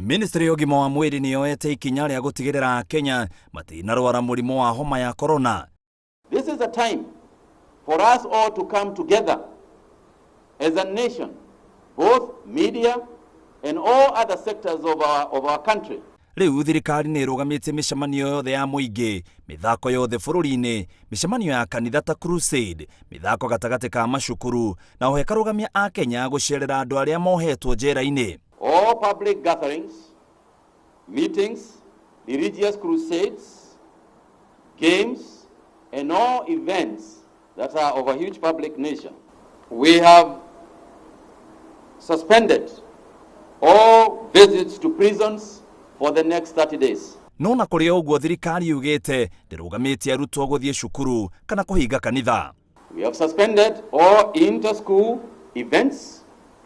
Ministry ya ũgima wa mwĩrĩ nĩ yoete ikinya rĩa gũtigĩrĩra Akenya matinarwara mũrimũ wa homa ya korona. This is a time for us all to come together as a nation, both media and all other sectors of our country. Rĩu thirikari nĩ ĩrũgamĩtie mĩcemanio yothe ya mũingĩ, mĩthako yothe bũrũri-inĩ, mĩcemanio ya kanitha ta crusade, mĩthako gatagatĩ ka macukuru, na oho ĩkarũgamia Akenya gũcerera andũ arĩa mohetwo njera-inĩ. All public gatherings, meetings, religious crusades, games, and all events that are of a huge public nature. We have suspended all visits to prisons for the next 30 days. No na kũrĩ o ũguo, thirikari yugĩte ndĩrũgamĩtie arutwo gũthiĩ cukuru kana kũhinga kanitha. We have suspended all inter-school events,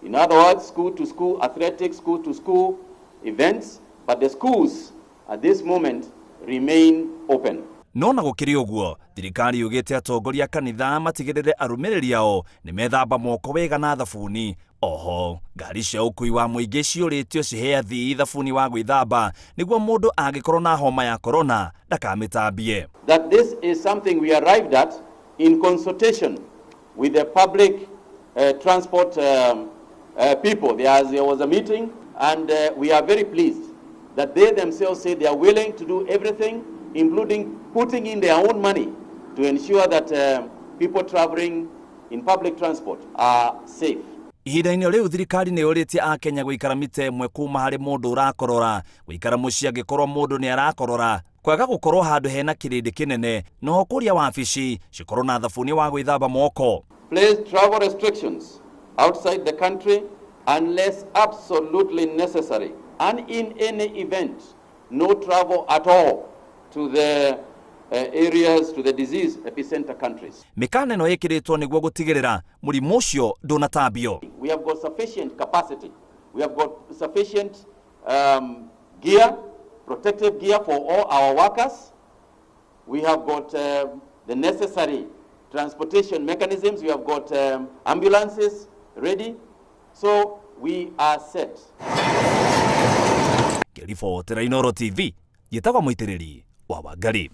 in other words, school-to-school athletics, school-to-school events, but the schools at this moment remain open. No na gũkĩrĩ ũguo, thirikari yugĩte atongoria a kanitha matigĩrĩre arũmĩrĩri ao nĩ methamba moko wega na thabuni. Oho ngari cia ũkui wa mũingĩ ciũrĩtio cihe athii thabuni wa gwĩthamba nĩguo mũndũ angĩkorwo na homa ya korona ndakamĩtambie. That this is something we arrived at in consultation with the public transport people. There was a meeting, and we are very pleased that they themselves say they are willing to do everything, including putting in their own money to ensure that people traveling in public transport are safe. Ihinda-inĩ rĩu, thirikari nĩ yũrĩtie Akenya gũikara mita 1 kuma harĩ mũndũ ũrakorora, gũikara mũciĩ angĩkorwo mũndũ nĩ arakorora, kwaga gũkorwo handũ hena kĩrĩndĩ kĩnene, noho kũria wabici cikorwo na thabuni wa gwĩthamba moko. Place travel restrictions outside the country unless absolutely necessary, and in any event, no travel at all to the areas, to the disease epicenter countries. Mĩkana ĩno ĩkĩrĩtwo nĩguo gũtigĩrĩra mũrimũ ũcio ndũnatambio. We have got sufficient capacity. We have got sufficient gear, protective gear for all our workers. We have got the necessary transportation mechanisms. We have got ambulances ready. So we are set. Ngĩribotera Inooro TV, njĩtagwo Mũitĩrĩri wa Wangari.